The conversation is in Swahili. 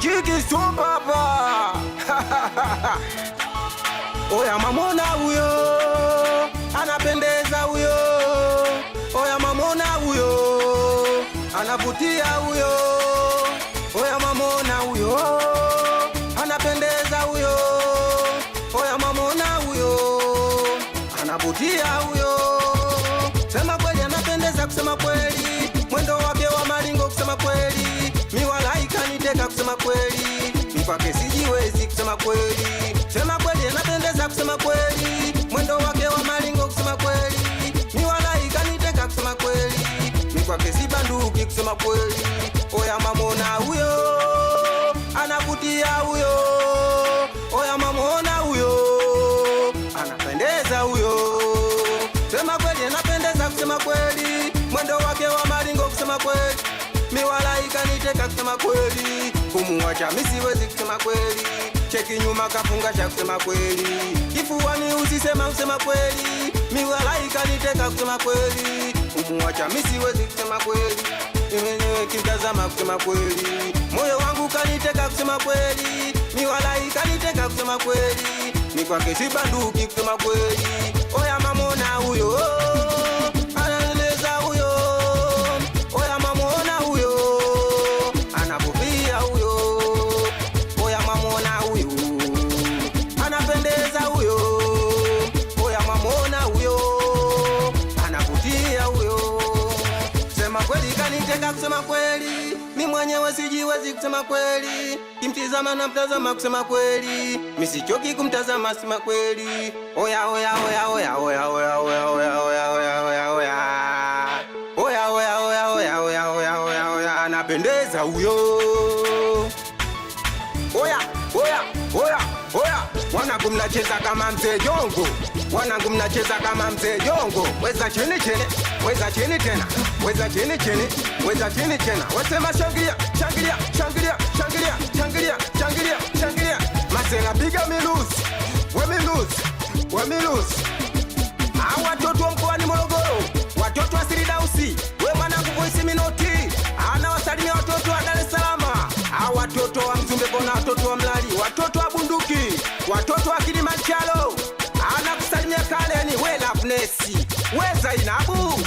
Chiki papa. Oya mamona huyo anapendeza huyo, oya mamona huyo anavutia huyo, oya mamona huyo anapendeza huyo, oya mamona huyo anavutia huyo. Sema kweli anapendeza kusema kweli, mwendo wake wa maringo kusema kweli, miwala ikaniteka kusema kweli, mikwake sijiwezi kusema kweli. Sema kweli anapendeza kusema kweli, mwendo wake wa maringo kusema kweli, miwala ikaniteka kusema kweli, mikwake sibanduki kusema kweli. Oya mamona huyo anavutia huyo, oya mamona huyo anapendeza huyo. Sema kweli anapendeza kusema kweli, mwendo wake wa maringo kusema kweli, miwala ikaniteka kusema kweli, kumuacha mi siwezi kusema kweli, cheki nyuma kafunga cha kusema kweli, kifuani usisema kusema kweli, miwala ikaniteka kusema kweli, kumuacha mi siwezi kusema kweli, mwenyewe kimtazama kusema kweli, moyo wangu kaniteka kusema kweli, miwala ikaniteka kusema kweli, mi kwake sibanduki kusema kweli. Oya mamona huyo ananileza huyo, oya mamona huyo anavutia huyo, oya mamona huyo anapendeza huyo, oya mamona huyo anavutia huyo. Sema kweli kaniteka kusema kweli, mi mwenyewe sijiwezi kusema kweli, kimtizama na mtazama kusema kweli, mi sichoki kumtazama sema kweli. Oya oya oya oya oya oya oya oya oya oya oya oya oya oya oya oya oya oya oya oya anapendeza huyo. Oya oya oya oya, wanangu mnacheza kama mzee Jongo, wanangu mnacheza kama mzee Jongo. Weza chini chini, weza chini tena, weza chini chini, weza chini tena. Wasema shangilia, shangilia, shangilia, shangilia, shangilia, shangilia, shangilia. Masela piga miluzi, we miluzi, we miluzi. Hawa watoto wa mkoani Morogoro, watoto wa Siridausi, we mwanangu voice minoti, anawasalimia watoto wa Dar es Salaam, hawa watoto wa Mzumbe Kona, watoto wa Mlali, watoto wa Bunduki, watoto wa Kilimanjaro, anakusalimia Kaleni, we Loveness, we Zainabu.